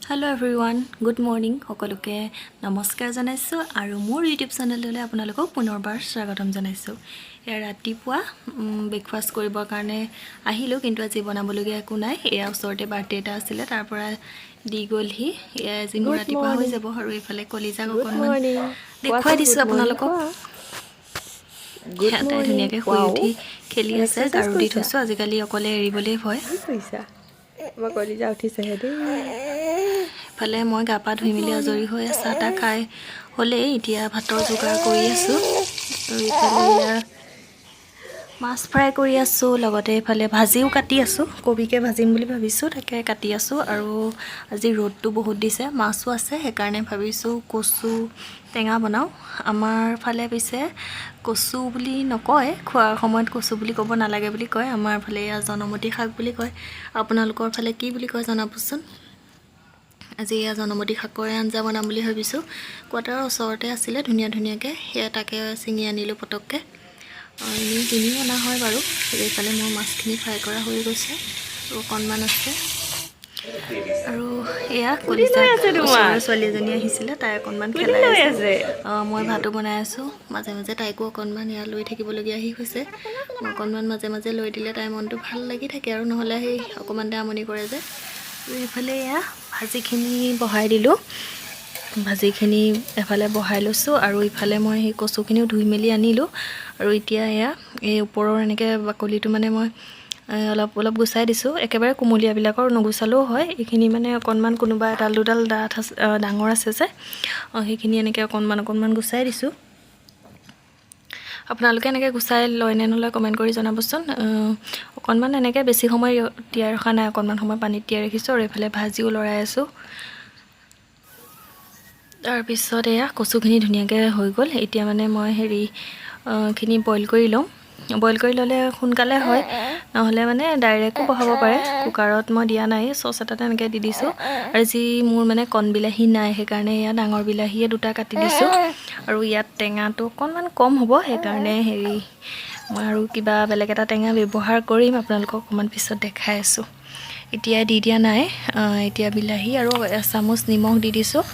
Hello' everyone, good morning. সকলোকে নমস্কাৰ জনাইছোঁ আৰু মোৰ ইউটিউব চেনেলটোলৈ আপোনালোকক পুনৰবাৰ স্বাগতম জনাইছোঁ। এয়া ৰাতিপুৱা ব্ৰেকফাষ্ট কৰিবৰ কাৰণে আহিলোঁ, কিন্তু আজি বনাবলগীয়া একো নাই। এয়া ওচৰতে বাৰ্থডে এটা আছিলে, তাৰ পৰা দি গ'লহি। এয়া আজি মোৰ ৰাতিপুৱা হৈ যাব। আৰু এইফালে কলিজাক অকণমান দেখুৱাই দিছোঁ আপোনালোকক। তাই ধুনীয়াকৈ শুই উঠি খেলি আছে। গাৰু দি থৈছোঁ, আজিকালি অকলে এৰিবলৈ ভয়। কলিজা উঠিছেহে দেই। ইফালে মই গা পা ধুই মেলি আজৰি হৈ চাহ তাহ খাই হ'লেই এতিয়া ভাতৰ যোগাৰ কৰি আছোঁ। আৰু ইফালে এয়া মাছ ফ্ৰাই কৰি আছোঁ, লগতে এইফালে ভাজিও কাটি আছোঁ। কবিকে ভাজিম বুলি ভাবিছোঁ, তাকে কাটি আছোঁ। আৰু আজি ৰ'দটো বহুত দিছে, মাছো আছে, সেইকাৰণে ভাবিছোঁ কচু টেঙা বনাওঁ। আমাৰ ফালে পিছে কচু বুলি নকয়, খোৱাৰ সময়ত কচু বুলি ক'ব নালাগে বুলি কয়। আমাৰ ফালে এয়া জনমতী শাক বুলি কয়। আপোনালোকৰ ফালে কি বুলি কয় জনাবচোন। আজি এয়া জনমতী শাকৰে আঞ্জা বনাম বুলি ভাবিছোঁ। কোৱাৰ্টাৰৰ ওচৰতে আছিলে ধুনীয়া ধুনীয়াকৈ, সেয়া তাকে ছিঙি আনিলোঁ পটককৈ। এনেই কিনিও অনা হয় বাৰু। এইফালে মোৰ মাছখিনি ফ্ৰাই কৰা হৈ গৈছে আৰু অকণমান আছে। আৰু এয়া কলিজা ওচৰৰ ছোৱালী এজনী আহিছিলে, তাই অকণমান খেলাই আছে। মই ভাতো বনাই আছোঁ, মাজে মাজে তাইকো অকণমান এয়া লৈ থাকিবলগীয়া আহি হৈছে। মই অকণমান মাজে মাজে লৈ দিলে তাইৰ মনটো ভাল লাগি থাকে আৰু, নহ'লে সেই অকণমানতে আমনি কৰে যে। আৰু এইফালে এয়া ভাজিখিনি বহাই দিলোঁ, ভাজিখিনি এফালে বহাই লৈছোঁ। আৰু ইফালে মই সেই কচুখিনিও ধুই মেলি আনিলোঁ। আৰু এতিয়া এয়া এই ওপৰৰ এনেকৈ বাকলিটো মানে মই অলপ অলপ গুচাই দিছোঁ। একেবাৰে কুমলীয়াবিলাকৰ নুগুচালেও হয়। এইখিনি মানে অকণমান কোনোবা এডাল দুডাল ডাঠ আছে, ডাঙৰ আছে যে, সেইখিনি এনেকৈ অকণমান অকণমান গুচাই দিছোঁ। আপোনালোকে এনেকৈ গুচাই লয় নে নলয় কমেণ্ট কৰি জনাবচোন। অকণমান এনেকৈ বেছি সময় তিয়াই ৰখা নাই, অকণমান সময় পানীত তিয়াই ৰাখিছোঁ। আৰু এইফালে ভাজিও লৰাই আছোঁ। তাৰপিছত এয়া কচুখিনি ধুনীয়াকৈ হৈ গ'ল। এতিয়া মানে মই হেৰি খিনি বইল কৰি ল'ম। বইল কৰি ল'লে সোনকালে হয়, নহ'লে মানে ডাইৰেক্টো বহাব পাৰে। কুকাৰত মই দিয়া নাই, চচ এটাতে এনেকৈ দি দিছোঁ। আৰু যি মোৰ মানে কণ বিলাহী নাই, সেইকাৰণে এয়া ডাঙৰ বিলাহীয়ে দুটা কাটি দিছোঁ। আৰু ইয়াত টেঙাটো অকণমান কম হ'ব, সেইকাৰণে হেৰি মই আৰু কিবা বেলেগ এটা টেঙা ব্যৱহাৰ কৰিম, আপোনালোকক অকণমান পিছত দেখাই আছোঁ। এতিয়া দি দিয়া নাই। এতিয়া বিলাহী আৰু এচামুচ নিমখ দি দিছোঁ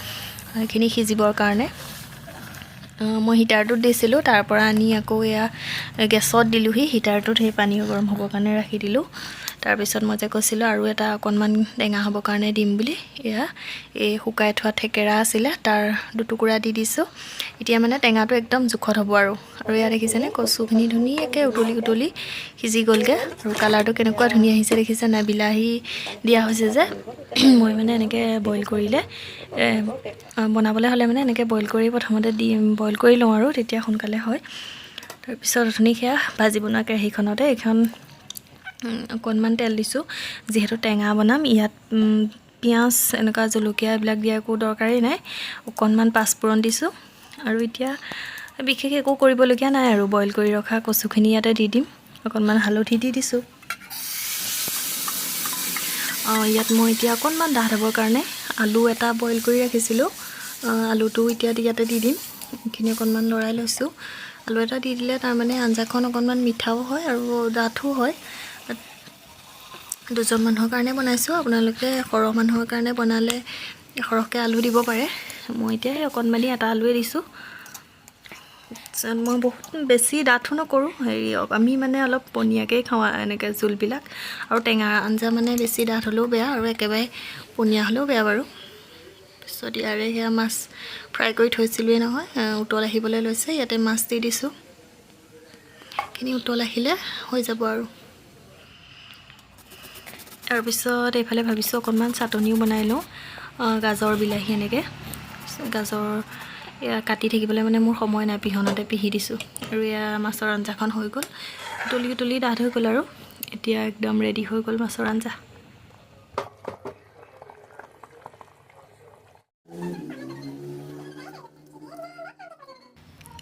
এইখিনি সিজিবৰ কাৰণে। মই হিটাৰটোত দিছিলোঁ, তাৰ পৰা আনি আকৌ এয়া গেছত দিলোঁহি। হিটাৰটোত সেই পানী গৰম হ'বৰ কাৰণে ৰাখি দিলোঁ। তাৰপিছত মই যে কৈছিলোঁ আৰু এটা অকণমান টেঙা হ'বৰ কাৰণে দিম বুলি, এয়া এই শুকাই থোৱা থেকেৰা আছিলে, তাৰ দুটুকুৰা দি দিছোঁ। এতিয়া মানে টেঙাটো একদম জোখত হ'ব আৰু। আৰু এয়া দেখিছেনে কচুখিনি ধুনীয়াকৈ উতলি উতলি সিজি গ'লগৈ। আৰু কালাৰটো কেনেকুৱা ধুনীয়া আহিছে দেখিছে নাই, বিলাহী দিয়া হৈছে যে। মই মানে এনেকৈ বইল কৰিলে বনাবলৈ হ'লে মানে এনেকৈ বইল কৰি প্ৰথমতে দি বইল কৰি লওঁ আৰু তেতিয়া সোনকালে হয়। তাৰপিছত অথনি সেয়া ভাজি বনোৱা কেৰাহীখনতে এইখন অকণমান তেল দিছোঁ, যিহেতু টেঙা বনাম। ইয়াত পিঁয়াজ এনেকুৱা জলকীয়া এইবিলাক দিয়া একো দৰকাৰেই নাই। অকণমান পাঁচফোৰণ দিছোঁ। আৰু এতিয়া বিশেষ একো কৰিবলগীয়া নাই আৰু বইল কৰি ৰখা কচুখিনি ইয়াতে দি দিম। অকণমান হালধি দি দিছোঁ। ইয়াত মই এতিয়া অকণমান ডাঠ হ'বৰ কাৰণে আলু এটা বইল কৰি ৰাখিছিলোঁ, আলুটো এতিয়া ইয়াতে দি দিম। এইখিনি অকণমান লৰাই লৈছোঁ। আলু এটা দি দিলে তাৰমানে আঞ্জাখন অকণমান মিঠাও হয় আৰু ডাঠো হয়। দুজন মানুহৰ কাৰণে বনাইছোঁ, আপোনালোকে সৰহ মানুহৰ কাৰণে বনালে সৰহকৈ আলু দিব পাৰে। মই এতিয়া সেই অকণমানি এটা আলুৱে দিছোঁ। মই বহুত বেছি ডাঠো নকৰোঁ, হেৰি আমি মানে অলপ পনীয়াকৈয়ে খাওঁ এনেকৈ জোলবিলাক। আৰু টেঙা আঞ্জা মানে বেছি ডাঠ হ'লেও বেয়া আৰু একেবাৰে পনীয়া হ'লেও বেয়া বাৰু। পিছত ইয়াৰে সেয়া মাছ ফ্ৰাই কৰি থৈছিলোঁৱেই নহয়, উতল আহিবলৈ লৈছে, ইয়াতে মাছ দি দিছোঁ। এইখিনি উতল আহিলে হৈ যাব আৰু। তাৰপিছত এইফালে ভাবিছোঁ অকণমান চাটনিও বনাই লওঁ, গাজৰ বিলাহী এনেকৈ। গাজৰ এয়া কাটি থাকিবলৈ মানে মোৰ সময় নাই, পিহনাতে পিহি দিছোঁ। আৰু এয়া মাছৰ আঞ্জাখন হৈ গ'ল, উতলি উতলি ডাঠ হৈ গ'ল আৰু এতিয়া একদম ৰেডি হৈ গ'ল মাছৰ আঞ্জা।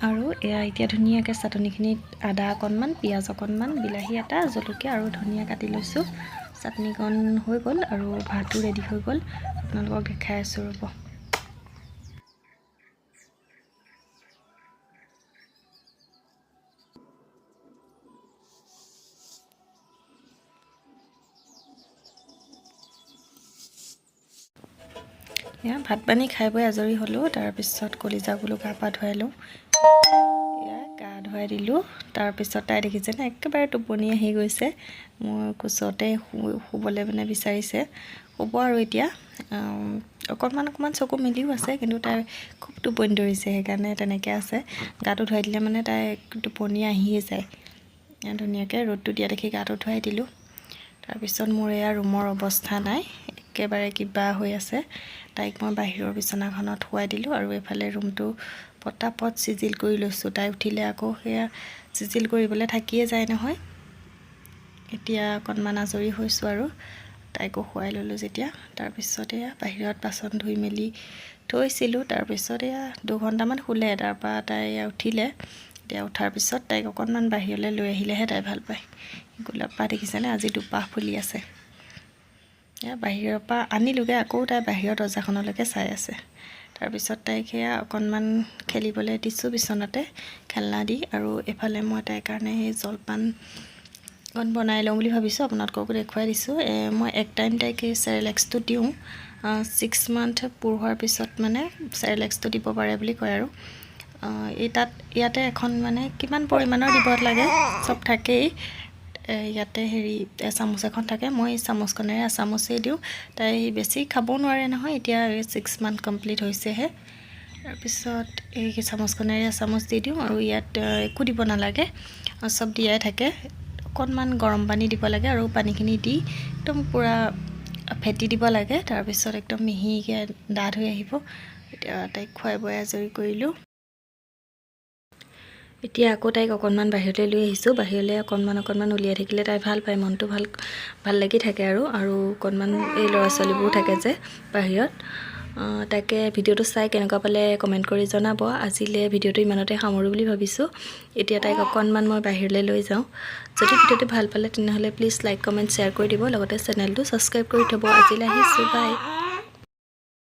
আৰু এয়া এতিয়া ধুনীয়াকৈ চাটনিখিনিত আদা অকণমান, পিঁয়াজ অকণমান, বিলাহী এটা, জলকীয়া আৰু ধনিয়া কাটি লৈছোঁ। চাটনিকণ হৈ গ'ল আৰু ভাতো ৰেডি হৈ গ'ল, আপোনালোকক দেখাই আছোঁ ৰ'ব। এয়া ভাত পানী খাই বৈ আজৰি হ'লোঁ। তাৰপিছত কলিজা বোলো গা পা ধুৱাই লওঁ। এয়া গা ধুৱাই দিলোঁ। তাৰপিছত তাই দেখিছেনে, একেবাৰে টোপনি আহি গৈছে। মোৰ কোচতে শুবলৈ মানে বিচাৰিছে। শুব আৰু এতিয়া। অকণমান অকণমান চকু মেলিও আছে, কিন্তু তাই খুব টোপনি ধৰিছে, সেইকাৰণে তেনেকৈ আছে। গাটো ধুৱাই দিলে মানে তাই টোপনি আহিয়ে যায়। এয়া ধুনীয়াকৈ ৰ'দটো দিয়া দেখি গাটো ধুৱাই দিলোঁ। তাৰপিছত মোৰ এয়া ৰুমৰ অৱস্থা নাই, একেবাৰে কিবা হৈ আছে। তাইক মই বাহিৰৰ বিচনাখনত শুৱাই দিলোঁ আৰু এইফালে ৰুমটো পটাপট চিজিল কৰি লৈছোঁ। তাই উঠিলে আকৌ সেয়া চিজিল কৰিবলৈ থাকিয়ে যায় নহয়। এতিয়া অকণমান আজৰি হৈছোঁ আৰু তাইকো শুৱাই ল'লোঁ যেতিয়া। তাৰপিছত এয়া বাহিৰত বাচন ধুই মেলি থৈছিলোঁ। তাৰপিছত এয়া 2 ঘণ্টামান শুলে। তাৰপৰা তাই এয়া উঠিলে। এতিয়া উঠাৰ পিছত তাইক অকণমান বাহিৰলৈ লৈ আহিলেহে তাই ভাল পায়। গোলাপ পাহ দেখিছেনে, আজি দুপাহ ফুলি আছে। এয়া বাহিৰৰ পৰা আনিলোগৈ, আকৌ তাই বাহিৰৰ দৰ্জাখনলৈকে চাই আছে। তাৰপিছত তাইক সেয়া অকণমান খেলিবলৈ দিছোঁ বিচনাতে খেলনা দি। আৰু এইফালে মই তাইৰ কাৰণে সেই জলপান অকণ বনাই লওঁ বুলি ভাবিছোঁ, আপোনালোককো দেখুৱাই দিছোঁ। মই এক টাইম তাইক এই চেৰেলেক্সটো দিওঁ। 6 মান্থ পূৰ হোৱাৰ পিছত মানে চেৰেলেক্সটো দিব পাৰে বুলি কয়। আৰু এই তাত ইয়াতে এখন মানে কিমান পৰিমাণৰ দিব লাগে চব থাকেই। ইয়াতে হেৰি চামুচ এখন থাকে, মই চামুচখনেৰে এচামুচেই দিওঁ। তাই বেছি খাবও নোৱাৰে নহয়, এতিয়া 6 মান্থ কমপ্লিট হৈছেহে। তাৰপিছত এই চামুচখনেৰে এচামুচ দি দিওঁ আৰু ইয়াত একো দিব নালাগে, চব দিয়াই থাকে। অকণমান গৰম পানী দিব লাগে আৰু পানীখিনি দি একদম পূৰা ফেটি দিব লাগে। তাৰপিছত একদম মিহিকৈ ডাঠ হৈ আহিব। এতিয়া তাইক খুৱাই বোৱাই আজৰি কৰিলোঁ। এতিয়া আকৌ তাইক অকণমান বাহিৰলৈ লৈ আহিছোঁ। বাহিৰলৈ অকণমান অকণমান উলিয়াই থাকিলে তাই ভাল পায়, মনটো ভাল ভাল লাগি থাকে। আৰু আৰু অকণমান এই ল'ৰা ছোৱালীবোৰো থাকে যে বাহিৰত। তাকে ভিডিঅ'টো চাই কেনেকুৱা পালে কমেণ্ট কৰি জনাব। আজিলৈ ভিডিঅ'টো ইমানতে সামৰোঁ বুলি ভাবিছোঁ। এতিয়া তাইক অকণমান মই বাহিৰলৈ লৈ যাওঁ। যদি ভিডিঅ'টো ভাল পালে, তেনেহ'লে প্লিজ লাইক, কমেণ্ট, শ্বেয়াৰ কৰি দিব, লগতে চেনেলটো ছাবস্ক্ৰাইব কৰি থ'ব। আজিলৈ আহিছোঁ, বাই।